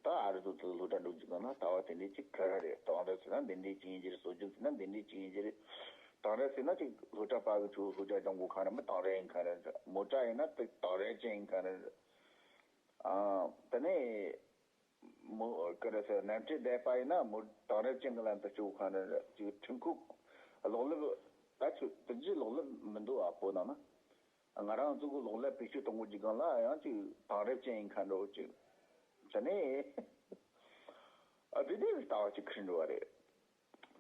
ད་ཨ་རི་ཚོ་དེ་སློབ་གྲྭ་འགྲོ་རྒྱུ་གང་ན་ལྟ་བ་དེ་འདྲ་ཅིག་ཁ་ར་རེད། དེང་རབས་ཟེར་ན་འདི་འདྲ་ཅིག་ཡིན་གྱི་རེད། སྲོལ་རྒྱུན་ཟེར་ན་འདི་འདྲ་ཅིག་ཡིན་གྱི་རེད། དེང་རབས་ཟེར་ན་ཅིག་སློབ་གྲྭ་པ་གི་ཆུ་སློབ་གྲྭ་སྦྱང་དགོས་ཁ་ར་མི་དེང་རབས་ཡིན་ཁ་ར་རེད། མོ་ཊ་ཡིན་ན་དེ་དེང་རབས་ཅན་ཡིན་ཁ་ར་རེད། ཨ། དེ་ནས། མོ་ག་རེ་ཟེར། གནམ་གྲུ་བསྡད་པ་ཡིན་ན་མོ་དེང་རབས་ཅན་གྱི་ལམ་དུ་སྐྱོད་མཁན་རེད། ཅིག་འཕྲུལ་འཁོར་གློག་ཀླད་ད་ཆུ་དེ་རྗེས་གློག་ཀླད་མི་འདུག་ཨ་བོད་ནང་ན། ང་རང་ཚོ་གི་ལོག་ལ་བེད་སྤྱོད་གཏོང་གི་ཅིག་གང་ལ་ཡང་ཅིག་དེང་རབས་ཅན་ཡིན་ཁ་འགྲོ་ཅིག་བྱས་ནས། ཨ་དེ་འདྲའི་ལྟ་བ་ཅིག་ཁུར་འགྲོ་བ་རེད།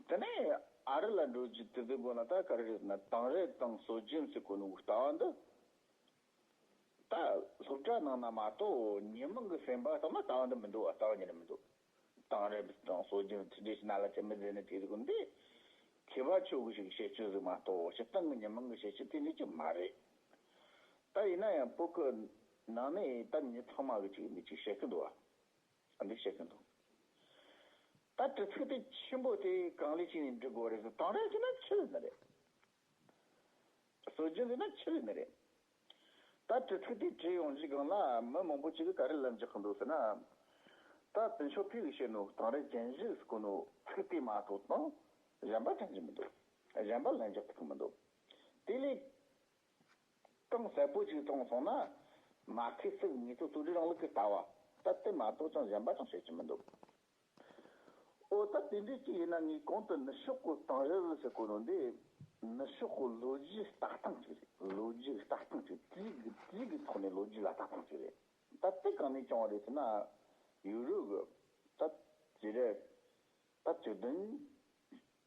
དེ་ནས་ཨ་རི་ལ་འགྲོ་རྒྱུ་དེ་དུས་གོ་ན་ད་ག་རེ་རེད་ན། དེང་རབས་དང་སྲོལ་རྒྱུན་ཟེར་གོ་ནོ་ལྟ་བ་འདི་ད་སློབ་གྲྭ་ནང་ན་མ་གཏོགས་མྱི་མང་གི་སེམས་པ་ཐོག་ན་ལྟ་བ་འདི་མི་འདུག་བ། ལྟ་བ་ཉིད་ནས་མི་འདུག་དེང་རབས་དང་སྲོལ་རྒྱུན་དེ་འདྲའི་ཕྱི་ནང་ལ་ཅི་མི་ཟེར་ནི་དེ་ཟེར་གོ་འདི་མཁས་པ་ཆོས་གི་ཞིག་བཤད་རྒྱུ་ཟིག་མ་གཏོགས་སྤྱིར་བཏང་གི་མྱི་མང་གི་བཤད་རྒྱུ་དེ་འདྲ་ཅིག་མ་རེད། ད་ཡིན་ན་ཡང་བོད་གི་ནང་ནས་ད་མྱི་ཚང་མ་གི་ཅིག་འདི་ཅིག་བཤད་གི་འདུག་བ། འདི་བཤད་གི་འདུག་ད་དྲི་ཚིག་དེ་ཆེན་པོ་དེ་གང་ལས་ཅི་ནས་འབྲི་དགོས་རེད་ཟེར། དེང་རབས་ཟེར་ན་ཆི་ཟིག་ནི་རེད། སྲོལ་རྒྱུན་ཟེར་ན་ཆི་ཟིག་ནི་རེད། ད་དྲི་ཚིག་དེ་བྲིས་ཡོང་རྗེས་སྒང་ལ་མི་མང་པོ་ཅིག་གིས་ག་རེ་ལབ་འཇོག་གི་འདུག་ཟེར་ན། ད་ཏུན་ཞོ་ཕུད་ཀྱིས་བཤད་ནོ་དེང་རབས་ཅན་བཞི་ཟེར་གོ་ནོ་ཚིག་དེ་མ་གཏོགས་དང་གཞན་པ་དྲན་གྱི་མི་འདུག་གཞན་པ་ལབ་འཇོག་ཐུབ་ཀྱི་མི་འདུག་དེ་ལས་གཏིང་ཟབ་པོ་ཅིག་བཙོང་སོང་ན། མར་ཁེ་སི་དངོས་གཙོ་གཙོ་གྲས་རིང་ལུགས་ཀྱི་ལྟ་བ་ད་དེ་མ་གཏོགས་ཅང་གཞན་པ་ཅང་བཤད་ཀྱི་མི་འདུག་འོ་ད་དེ་འདྲའི་ཅིག་ཡིན་ན་ངས་གོང་དུ་ནུབ་ཕྱོགས་གི་དེང་རབས་ཟེར་གོ་ནོ་འདི་ནུབ་ཕྱོགས་གི་ལོ་རྒྱུས་ལྟ་སྟངས་ཅིག་རེད། ལོ་རྒྱུས་ལྟ་སྟངས་ཅིག་དུས་ཀྱི་དུས་ཀྱི་ཐོག་ནས་ལོ་རྒྱུས་ལ་ལྟ་སྟངས་ཅིག་རེད། ད་དེ་གང་ནས་བྱུང་བ་རེད་ཟེར་ན། ཡུ་རོབ་གི་ད་ཅི་རེད། ད་བཅུ་བདུན་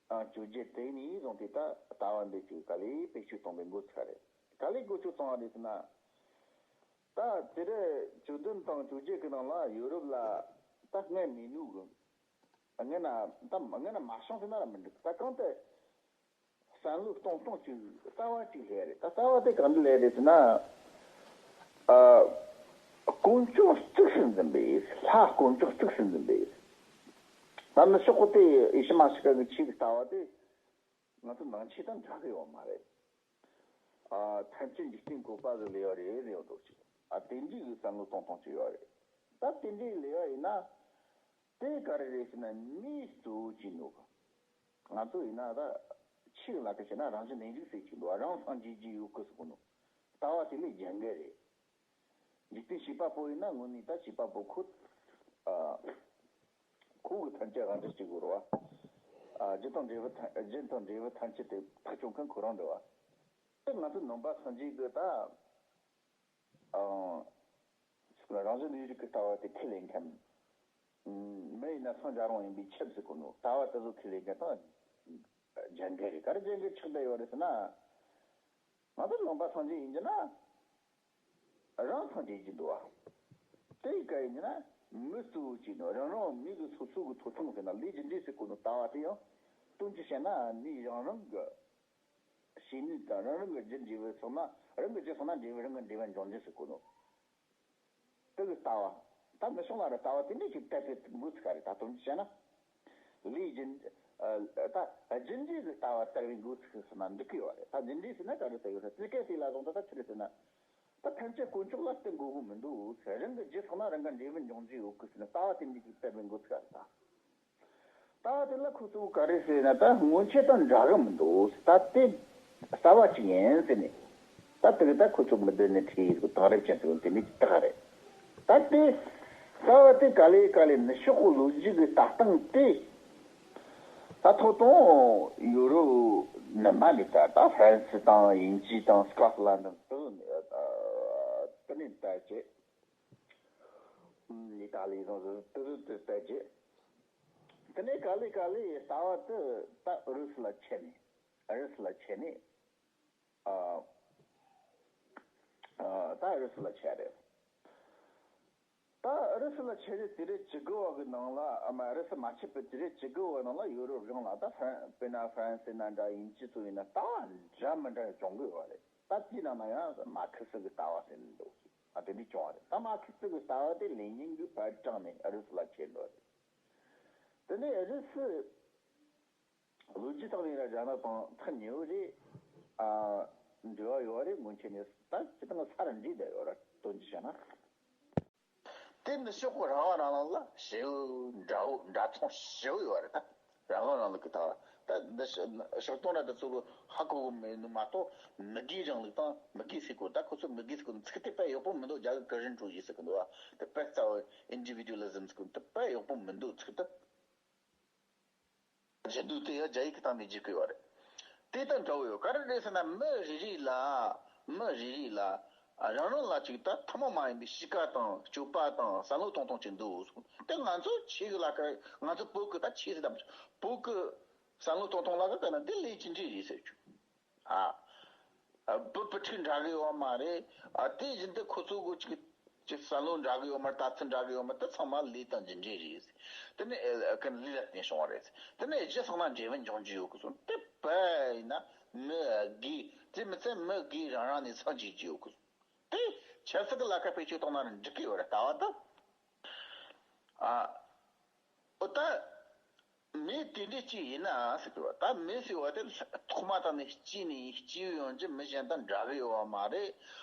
ཨ་བཅོ་བརྒྱད་དེ་ནས་བཟུང་སྟེ་ད་ལྟ་བ་འདི་ཅིག་ག་ལེ་བེད་སྤྱོད་གཏོང་པའི་འགོ་ཚུགས་རེད། ག་ལེ་འགོ་ཚུགས་བཏང་བ་རེད་ཟེར་ན། ད་དེ་རེད། བཅུ་བདུན་དང་བཅོ་བརྒྱད་ཀྱི་ནང་ལ་ཡུ་རོབ་ལ་ད་སྔར་མེད་ནོ་གི། སྔོན་ན་ད་སྔོན་ན་མ་བྱུང་ཟེར་ན་ར་མི་འགྲིག་ད་གང་ལྟར་བསམ་བློ་གཏོང་སྟངས་ཅིག་རྩ་བ་ཅིག་སླེབས་རེད། ད་རྩ་བ་དེ་གང་འདྲ་སླེབས་རེད་ཟེར་ན། ཨ། དཀོན་མཆོག་གཙིགས་སུ་འཛིན་པའི་ལྷ། དཀོན་མཆོག་གཙིགས་སུ་འཛིན་པའི། ད་ནི་ཕྱོགས་གོ་དེ་ཨེ་ཤི་མ་ཤི་ཀ་གི་ཆོས་ཀྱི་ལྟ་བ་དེ་ང་ཚོ་ནང་ཆོས་དང་འདྲ་གི་ཡོད་མ་རེད། ཨ། ཐམས་ཅད་འཇིག་རྟེན་བཀོད་པ་གི་ལེའུ་རེད་ཟེར་ཡོང་འདུག་ཅིག་ཨ། དེ་འདྲའི་གི་བསམ་བློ་གཏོང་སྟངས་ཅིག་ཡོད་རེད། ད་དེ་འདྲའི་ལེའུ་ཡིན་ན། དེ་ག་རེ་རེད་ཟེར་ན་མིའི་གཙོ་བོ་གཅིག་ནོ། ང་ཚོ་ཡིན་ན་ད་ཆོས་ལ་ཁ་བྱས་ན་རང་བཞིན་གནས་ལུགས་ཟེར་གཅིག་འདུག་རང་སངས་རྒྱས་རྒྱུ་ཡོད་གི་ཟེར་གོ་ནོ། ལྟ་བ་དེ་ལས་གཞན་ག་རེད། འཇིག་རྟེན་བྱིས་པ་པོ་ཡིན་ན་དངོས་གནས་ད་བྱིས་པ་པོ་ཁོ། ཨ། ཁོ་གི་ཐམས་ཅད་རང་འདྲ་གཅིག་དགོས་རེད་བ། ཨ། རྒྱུ་དང་འབྲས་བུ་ཐམས་རྒྱུ་དང་འབྲས་བུ་ཐམས་ཅད་དེ་ཐག་གཅོད་མཁན་ཁོ་རང་རེད་བ། དེ་ང་ཚོ་ནང་པ་སངས་རྒྱས་ཀྱི་ད། ཨང་། རང་བཞིན་གནས་ལུགས་ཀྱི་ལྟ་བ་དེ་ཁས་ལེན་མཁན། མི་ཡིན་ན་སངས་རྒྱས་རང་ཡིན་པའི་ཁྱབ་ཟེར་གོ་ནོ། ལྟ་བ་དེ་ཚོ་ཁས་ལེན་མཁན་དང་། རྒྱ་འགལ་རེད། ག་རེ་རྒྱ་འགལ་ཆགས་བསྡད་ཡོད་རེད་ཟེར་ན། ང་ཚོ་ནང་པ་སངས་རྒྱས་ཡིན་གྱི་ན། རང་སངས་རྒྱས་ཀྱི་འདུག་བ། དེ་ག་ཡིན་ན་མི་གཙོ་བོ་གཅིག་ནོ། རང་རང་མི་གི་སོ་སོ་གི་ཐོབ་ཐང་ཟེར་ན་ལས་རྒྱུ་འབྲས་ཟེར་གོ་ནོ་ལྟ་བ་དེ་ཡང་། དོན་གྱིས་བཤད་ན་མི་རང་རང་གི་བྱས་ནས་དང་རང་རང་གི་རྒྱུ་འབྲས་བུ་སོང་ན་རང་གི་རྒྱུ་སོང་ན་འབྲས་བུ་རང་གི་འབྲས་བུ་འབྱུང་རྒྱུ་ཟེར་གོ་ནོ། དེ་གི་ལྟ་བ། ད་མི་ཤོང་ལ་ར་ལྟ་བ་དེ་འདྲ་ཞིག་གཏད་པའི་འགོ་ཚུགས་ཀ་རེད། ད་དོན་གྱིས་བཤད་ན། ལས་རྒྱུ། ཨ། ད་རྒྱུ་འབྲས་ཀྱི་ལྟ་བ་གཏད་པའི་འགོ་ཚུགས་ཟེར་ན་འགྲིག་གི་ཡོད་རེད། ད་རྒྱུ་འབྲས་ཟེར་ན་ག་རེ་ཟེར་ཡོད་རེད། དེ་སྐད་དེ་ལ་བཟུང་ད་ད་ཆི་རེད་ཟེར་ན། ད་ཐམས་ཅད་དཀོན་མཆོག་ལ་བརྟེན་དགོས་གི་མི་འདུག་རང་གི་རྒྱུ་སོང་ན་རང་གི་འབྲས་བུ་འབྱུང་རྒྱུ་ཡོད་གི་ཟེར་ན་ལྟ་བ་དེ་འདྲ་ཞིག་གཏད་པའི་འགོ་ཚུགས་ཀ་རེད་ད། ལྟ་བ་དེ་ལ་ཁོ་ཚོ་ག་རེ་ཟེར་ན་ད་སྔོན་ཆད་དང་འདྲ་གི་མི་འདུག་ད་དེ་གསར་བ་ཅིག་ཡིན་ཟེར་ནས། ད་དེ་གི་ད་ཁོ་ཚོ་མི་འདོད་ནས་ཁྲིད་ཡིན་དེང་རབས་ཅན་ཟེར་དེ་འདྲ་ཅིག་ད་ག་རེད། ད་དེ་གསར་བ་དེ་ག་ལེ་ག་ལེ་ནུབ་ཕྱོགས་གི་ལོ་རྒྱུས་ཀྱི་ལྟ་སྟངས་དེ། ད་ཐོག་དང་ཡུ་རོབ་ནུབ་མ་ནས་ད་ད་ཧྥ་རན་སི་དང་དབྱིན་ཇི་དང་སི་ཀོ་ཊི་ལན་དང་དེ་ནས་ད་བྱས། ཨི་ཏ་ལི་དང་དེ་ཚོ་དེ་བལྟས་རྗེས། དེ་ནས་ག་ལེ་ག་ལེ་ལྟ་བ་དེ་ད་ཨུ་རུ་སུ་ལ་ཁྱེར་ནས། ཨུ་རུ་སུ་ལ་ཁྱེར་ནས། ཨ། ཨ། ད་ཨུ་རུ་སུ་ལ་ཁྱེར་རེད། ད་ཨུ་རུ་སུ་ལ་ཁྱེར་རེད། དེ་རེད་བཅུ་དགུ་བ་གི་ནང་ལ། ཨ་མ། ཨུ་རུ་སུ་མ་ཁྱེར་བའི་དེ་རེད་བཅུ་དགུ་བ་ནང་ལ་ཡུ་རོབ་རང་ལ་ད་ཧྥ་རན། དཔེར་ན་ཧྥ་རན་སི་ན་འདྲ། དབྱིན་ཇི་ཚོ་ཡིན་ན་ལྟ་བ་འདྲ་མི་འདྲ་བྱུང་གི་ཡོད་རེད། ད་དེའི་ནང་ན་ཡང་མར་ཁེ་སི་གི་ལྟ་བ་ཟེར་ནས་འདུག་ཨ། དེ་འདྲ་བྱུང་བ་རེད། ད་མར་ཁེ་སི་གི་ལྟ་བ་དེ་ལེ་ཉིན་གིས་ཕར་དྲངས་ནས་ཨུ་རུ་སུ་ལ་ཁྱེར་འགྲོ་བ་རེད། དེ་ནས་ཨུ་རུ་སུ་ལོ་རྒྱུས་སྟེང་ནས་ར་རྒྱ་ནག་དང་ཐག་ཉེ་བོ་རེད། ཨ། འབྲེལ་བ་ཡོད་རེད། སྔོན་ཆད་ནས་ད་སྤྱིར་བཏང་ས་ར་འདྲེས་བསྡད་ཡོད་རེད། དོན་གྱིས་བཤད་ན། དེ་ནི་ཕྱོགས་གི་རང་དབང་རང་ལུགས་ལ་ཞེ་པོ་འདྲ་བོ་འདྲ་མཚུངས་ཞེ་པོ་ཡོད་རེད་ད། རང་དབང་རང་ལུགས་ཀྱི་ལྟ་བ་ད་འདི་ཕྱོགས་གཏོང་ར་འདི་ཚོ་གི་ཧ་གོ་གི་མེད་ནི་མ་གཏོགས། མི་སྒེར་རིང་ལུགས་དང་མི་སྒེར་ཟེར་གོ། ད་ཁོ་ཚོ་མི་སྒེར་ཟེར་གོ་ནི་ཚིག་དེ་དཔེ་ཡག་པོ་མི་འདུག་རྒྱ་གི་个人主义ཟེར་གི་འདུག་བ། དེ་དཔེ་རྩ་བ་individualism ཟེར་གོ་ནི་དེ་དཔེ་ཡག་པོ་མི་འདུག་ཚིག་དེ། བརྗེ་དུས་དེ་ཡང་རྒྱ་ཡིག་གི་སྟེང་ནས་བརྗེ་གི་ཡོད་རེད། དེ་དང་འདྲ་བོ་ཡོད། ག་རེ་རེད་ཟེར་ན་མི་རེ་རེ་ལ་ མི་རེ་རེ་ལ་རང་རང་ལ་ཅིག་ད་ཐུན་མོང་མ་ཡིན་པའི་གཤིས་ཀ་དང་སྤྱོད་པ་དང་བསམ་བློ་གཏོང་སྟངས་ཅིག་འདུག་གསུངས། དེ་ང་ཚོ་ཆོས་ཀྱི་ལ་ཁ། ང་ཚོ་བོད་ཀྱི་ད་ཆོས་ཟེར་དམ། བོད་ཀྱི་བསམ་བློ་གཏོང་སྟངས་ལ་ཁ་ལ་འདི་ལས་ཅི་འདྲ་རེད་ཟེར་རྒྱུ། ཨ། ཨ། བོད་བུ་ཕྲུག་འདྲ་གི་ཡོད་མ་རེད། ཨ། དེ་བཞིན་དུ་ཁོ་ཚོ་གི་ཅིག་ཅིག་བསམ་བློ་འདྲ་གི་ཡོད་མ་རེད། ལྟ་ཚུལ་འདྲ་གི་ཡོད་མ་རེད། དེ་ཚང་མ་ལས་དང་འདི་འདྲ་རེད། དེ་ནི་ཨེ་ཀུན་ལས་ལ་བརྟེན་བྱུང་བ་རེད། དེ་ནི་གཞི་ཚང་མ་འབྲས་བུ་འབྱུང་རྒྱུ་ཡོད་གི་སོང་། དེ་བས་ན་མི་སྒེར་དེ་མི་ཚད་མི་སྒེར་རང་རང་ནས་སངས་རྒྱས་རྒྱུ་ཡོད་གི་སོང་། དེ་ཆབ་སྲིད་ཀྱི་ལ་ཁ་བེད་སྤྱོད་གཏོང་ན་འགྲིག་གི་ཡོད་རེད། ལྟ་བ་དང་། ཨ། ཨོ་ད། མི་དེ་འདྲ་ཅིག་ཡིན་ན་ཟེར་གི་བ། ད་མི་ཟེར་བ་དེ་ཐོག་མ་དང་ནས་སྐྱེས་ནས་སྐྱེས་ཡོང་རྒྱུ་མི་གཞན་དང་འདྲ་གི་ཡོད་བ་མ་རེད།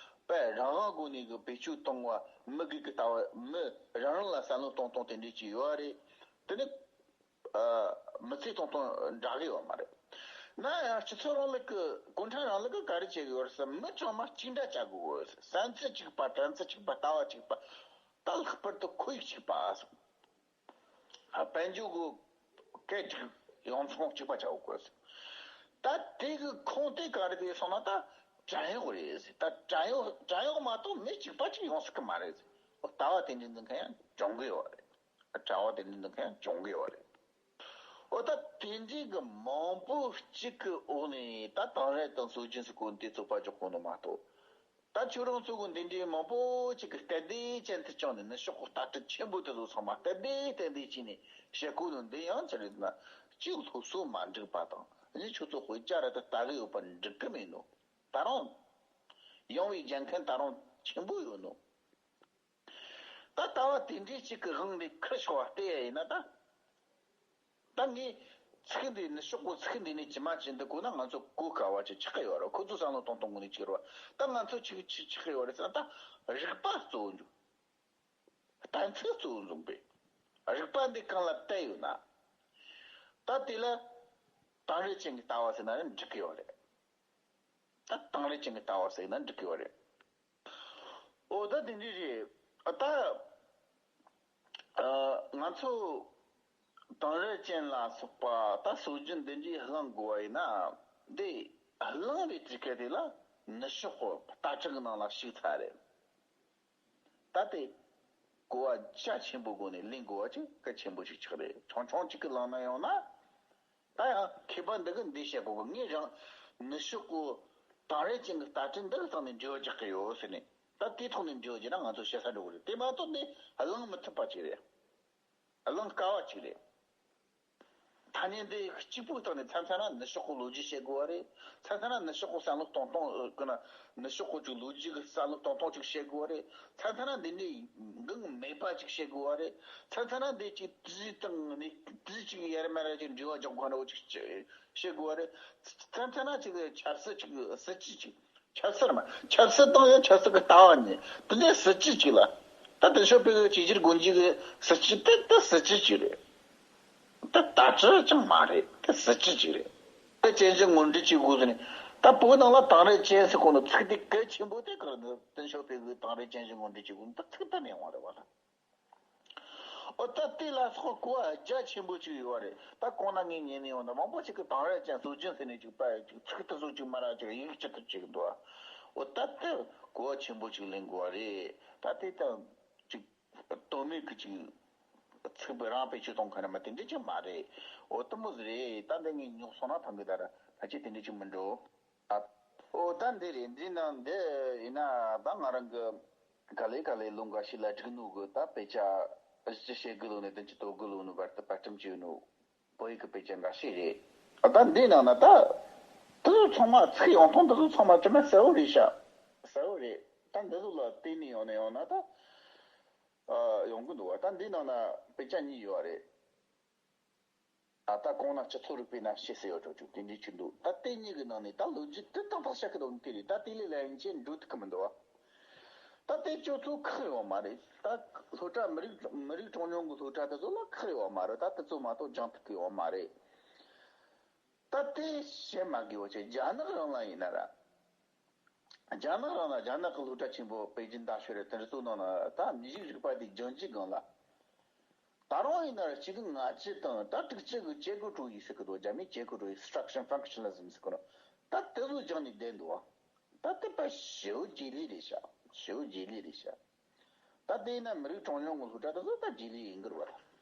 པས་རང་དབང་སྒོ་ནས་གི་བེད་སྤྱོད་གཏོང་བ། མི་སྒེར་གི་ལྟ་བ། མི་རང་རང་ལ་བསམ་བློ་གཏོང་སྟངས་དེ་འདྲ་ཅིག་ཡོད་བ་རེད། དེ་ནི་ཨ། མི་ཚེ་གཏོང་སྟངས་འདྲ་གི་ཡོད་མ་རེད། ན་ཡང་སྤྱི་ཚོགས་རིང་ལུགས་ཀྱི། གུང་ཁྲན་རིང་ལུགས་ཀྱི་ག་རེ་བྱེད་གི་ཡོད་རེད་ཟེར། མི་ཚང་མ་གཅིག་འདྲ་བྱ་དགོས། བསམ་ཚུལ་གཅིག་པ། དྲན་ཚུལ་གཅིག་པ། ལྟ་བ་གཅིག་པ། ད་ལྷག་པར་དུ་ཁོར་ཡུག་གཅིག་པ། ཨ། དཔལ་འབྱོར་གྱི་སྐད་ཅིག། ཡོང་ཚོང་གཅིག་པ་བྱ་དགོས། ད་དེ་གི་ཁུངས་དེ་ག་རེ་དེ་སོང་ན་ད་བྲན་གཡོག་རེད་ཟེར། ད་བྲན་གཡོག་བྲན་གཡོག་མ་གཏོགས་མི་གཅིག་པ་ཅིག་ཡོང་སྲིད་གི་མ་རེད་ཟེར། ལྟ་བ་དེ་འདྲ་འཛིན་མཁན་ཡང་བྱུང་གི་ཡོད་རེད། བྲན་གཡོག་དེ་འདྲ་འཛིན་མཁན་ཡང་བྱུང་གི་ཡོད་རེད། འོ་ད་དེ་འདྲའི་གི་མང་པོ་གཅིག་གི་འོག་ནས་ད་དེང་རབས་དང་སྲོལ་རྒྱུན་ཟེར་གོ་འདི་རྩོད་པ་རྒྱག་གོ་ནོ་མ་གཏོགས། ད་ཁྱོད་རང་ཚོ་གི་འདི་འདྲའི་མང་པོ་ཅིག་གི་སྟབས་བདེ་ཅན་དུ་བཅངས་ནས་ནུབ་ཕྱོགས་གི་ལྟ་གྲུབ་ཆེན་པོ་དེ་ཚོ་ཚང་མ་སྟབས་བདེ་སྟབས་བདེ་བྱས་ནས་བཤད་གོ་ནོ་འདི་ཡང་ཅི་རེད་ན། གཅིག་སློབ་གསོ་མ་འགྲིག་པ་དང་། གཉིས་ཁྱོད་ཚོ་དཔེ་ཆ་ར་ད་ལྟ་གི་ཡོད་པ་འགྲིག་གི་མེད་ནོ། ད་རུང་ཡང་བའི་རྒྱལ་ཁམས་ད་རུང་ཆེན་པོ་ཡོད་ནོ། ད་ལྟ་བ་དེ་འདྲའི་གཅིག་གི་དབང་ནས་ཁུར་ཤོག་བལྟས་ཡ་ཡིན་ན་ད། ད་ངས་ཚིག་འདི་ནི་ཤོག་གོ། ཚིག་འདི་ནི་ཇི་མ་ཇི་འདི་གོ་ན་ང་ཚོ་གོ་དཀའ་བ་ཅིག་ཆགས་ཀྱི་ཡོད་རེད། ཁོ་ཚོ་བསམ་བློ་གཏོང་སྟངས་ངོ་ནས་ཅིག་རེད་བ། ད་ང་ཚོ་ཅིག་ཅིག་ཆགས་ཀྱི་ཡོད་རེད་ཟེར་ན། ད་རིག་པ་གཙོ་བོ་འཇུག་གཏན་ཚིགས་གཙོ་བོ་འཛིན་པས། རིག་པ་འདི་གང་ལ་གཏད་ཡོད་ན། ད་དེ་ལ་དེང་རབས་ཅན་གྱི་ལྟ་བ་ཟེར་ན་འགྲིག་གི་ཡོད་རེད། ད་དེང་རབས་ཅན་གྱི་ལྟ་བ་ཟེར་ན་འགྲིག་གི་ཡོད་རེད། འོ་ད་དེ་འདྲ་རེད། ད་ཨ། ང་ཚོ་དེང་རབས་ཅན་ལ་སོགས་པ་ད་སྲོལ་རྒྱུན་འདི་འདྲའི་བླང་དགོས་པ་ཡིན་ན། འདི་བླང་བའི་དུས་སྐབས་དེ་ལ་ནུབ་ཕྱོགས་ཀྱི་ལྟ་གྲུབ་ཀྱི་ནང་ལ་ཞུགས་ཚར་རེད། ད་དེ་གོ་བ་རྒྱ་ཆེན་པོའི་སྒོ་ནས་ལེན་དགོས་པ་ཅིག་གལ་ཆེན་པོ་ཞིག་ཆགས་རེད། ཆུང་ཆུང་གཅིག་གིས་བླངས་ན་ཡང་ན། ད་ཡང་མཁས་པ་འདི་གིས་འདི་བཤད་གོ་གི། ངས་རང་ནུབ་ཕྱོགས་ཀྱི་དེང་རབས་ཅན་གྱི་ལྟ་གྲུབ་འདི་གི་སྟེང་ནས་འགྲེལ་བ་རྒྱག་གི་ཡོད་ཟེར་ནས། ད་དེའི་ཐོག་ནས་འགྲེལ་བ་བརྒྱབ་ན་ང་ཚོ་ཞེ་ས་འགྲོ་གི་རེད། དེ་མ་གཏོགས་འདི་གླེང་མི་ཐུབ་པ་ཅིག་རེད། གླེང་དཀའ་བ་ཅིག་རེད། ཐ་སྙད་འདི་གཅིག་པུའི་སྟེང་ནས་མཚམས་མཚམས་ན་ནུབ་ཕྱོགས་ཀྱི་ལོ་རྒྱུས་བཤད་དགོས་པ་རེད། མཚམས་མཚམས་ན་ནུབ་ཕྱོགས་ཀྱི་བསམ་བློ་གཏོང་སྟངས་ཀྱི་ན། ནུབ་ཕྱོགས་ཀྱི་ཅིག་ལོ་རྒྱུས་ཀྱི་བསམ་བློ་གཏོང་སྟངས་ཅིག་བཤད་དགོས་པ་རེད། མཚམས་མཚམས་ན་འདི་འདྲའི་འགངས་མེད་པ་ཅིག་བཤད་དགོས་པ་རེད། མཚམས་མཚམས་ན་འདི་ཅིག་དེའི་སྟེང་ནས་དེ་ཅིག་ཡར་མར་ཅིག་འགྲེལ་བ་རྒྱག་དགོས་འདྲ་བོ་ཅིག་བཤད་དགོས་པ་རེད། མཚམས་མཚམས་ན་ཅིག་ཆབ་སྲིད་ཅིག་སྲིད་ཇུས་ཅིག་ཆབ་སྲིད་མ། ཆབ་སྲིད་དང་ཡང་ཆབ་སྲིད་ཀྱི་ལྟ་བ་གཉིས། དེ་ནས་སྲིད་ཇུས་གཅིག་ལ། ད་དེ་ཤོག་པའི་བྱས་རྗེས་དགོངས་རྒྱུ་གི་སྲིད་ཇུས་དེ་ད་སྲིད་ཇུས་གཅིག་རེད། ད་ལྟ་གྲུབ་ཅང་མ་རེད། དེ་སྲིད་ཇུས་གཅིག་རེད། དེ་ཅན་ཞིག་ངོ་འདྲི་བྱེད་དགོས་ཟེར་ནས། ད་བོད་ནང་ལ་དེང་རབས་ཅན་ཟེར་གོ་ནོ་ཚིག་དེ་གལ་ཆེན་པོ་དེ་ག་རེ་འདུག་དེ་ཤོག་པའི་དེང་རབས་ཅན་ཞིག་ངོ་འདྲི་བྱེད་དགོས་ནོ་ད་ཚིག་དེ་ནས་ཡོང་བ་རེད་བ་ལ། ཨོ་ད་དེ་ལ་སོགས་གོ་བ་རྒྱ་ཆེན་པོ་ཅིག་ཡོད་རེད། ད་གོང་ན་ངས་ཉན་ནས་ཡོང་ན་མང་པོ་ཅིག་གིས་དེང་རབས་ཅན་སྲོལ་རྒྱུན་ཟེར་ནས་ཅིག་པ་ཅིག་ཚིག་ཏུ་སོགས་ཅིག་མ་ར་ཅིག་ཡིག་ཅིག་ཏུ་ཅིག་འདུག་ཨོ་ད་དེ་གོ་བ་ཆེན་པོ་ཅིག་ལེན་དགོས་པ་རེད། ད་དེ་དང་ཅིག་དོན་མེད་ཀྱི་ཅིག་ཚིག་པ་རང་བེད་སྤྱོད་གཏོང་མཁན་རེད་མ། དེ་འདྲ་ཅིག་མ་རེད། ཨོ་དེ་མོ་ཟིག་རེད། ད་འདི་ངས་ཉོག་སོང་ན་ཐང་གི་ད་ར་ཕལ་ཆེར་དེ་འདྲ་ཅིག་མི་འགྲོ། ཨ། ཨོ་ད་འདི་རེད། འདི་ནང་འདི་ཡིན་ན་ད་ང་རང་གི་ག་ལེ་ག་ལེ་ལོ་འགའ་ཞིག་ལ་བསྒྲིགས་ནོ་གི་ད་དཔེ་ཆ་ཅི་བཤད་གི་ལོ་ནས་དོན་ཅི་དོ་གི་ལོ་ནོ་བར་དུ་པར་སྐྲུན་བྱས་ནོ་བོད་ཡིག་གི་དཔེ་ཆ་འགའ་ཞིག་རེད། ཨ་ད་འདི་ནང་ན་ད་དེ་ཚོ་ཚང་མ་ཚིག་ཡོང་སྟངས་དེ་ཚོ་ཚང་མ་དྲི་མ་གསལ་བོ་རེད་ཤག་གསལ་བོ་རེད། ད་འདི་ཚོ་ལ་བལྟས་ནས་ཡོང་ནས་ཡོང་ན་ད་ཨ་ཡོང་གི་འདུག་བ། ད་འདི་ནང་ན་དཔེ་ཆ་གཉིས་ཡོད་རེད། ཨ་ད་གོང་ན་སྤྱི་ཚོགས་རིག་པའི་གནའ་ཤུལ་ཟེར་ཡོད་འགྲོ་ཆུང་དེ་འདྲའི་ཅིག་འདུག་ད་དེ་གཉིས་ཀྱི་ནང་ནས་ད་ལོ་རྒྱུས་དེ་ཏག་ཏག་བཤད་གི་འདུག་དེ་རེད། ད་དེ་ལས་ལ་ཡིན་ཅེས་འགྲོ་ཐུབ་གི་མི་འདུག་བ། ད་དེ་ཁྱོད་ཚོ་ཁག་ཡོད་མ་རེད། ད་སློབ་གྲྭ་མི་རིགས་མི་རིགས་གྲངས་ཉུང་གི་སློབ་གྲྭ་དེ་ཚོ་ལ་ཁག་ཡོད་མ་རེད། ད་དེ་ཚོ་མ་གཏོགས་སྦྱང་ཐུབ་གི་ཡོད་མ་རེད། ད་དེ་བཤད་མ་དགོས་བ་བྱས། རྒྱ་ནག་རང་ལ་ཡིན་ན་ར། རྒྱ་ནག་རང་ལ་རྒྱ་ནག་གི་སློབ་གྲྭ་ཆེན་པོ་པེ་ཅིན་ད་ཤོད་རེད། དེ་ཚོ་ནང་ན་ད་མི་རིགས་རིག་པ་དེ་སྦྱང་རྒྱུ་སྒང་ལ། ད་རུང་ཡིན་ན་ར་གཅིག་ལྔ་བཅུ་དང་ད་དྲུག་ཅུ་གི结构主义ཟེར་གི་འདུག་རྒྱ་མིས་结构主义instruction functionalism ཟེར་གི་འདུག་ད་དེ་ཚོ་སྦྱངས་ནས་བསྡད་འདུག་བ། ད་དེ་པ་ཞེའུ་རྗེས་ལུས་རེད་ཤག་ཞེའུ་རྗེས་ལུས་རེད་ཤག་ད་དེ་ཡིན་ན་མི་རིགས་གྲངས་ཉུང་གི་སློབ་གྲྭ་དེ་ཚོ་ད་རྗེས་ལུས་ཡིན་གི་རེད་བ།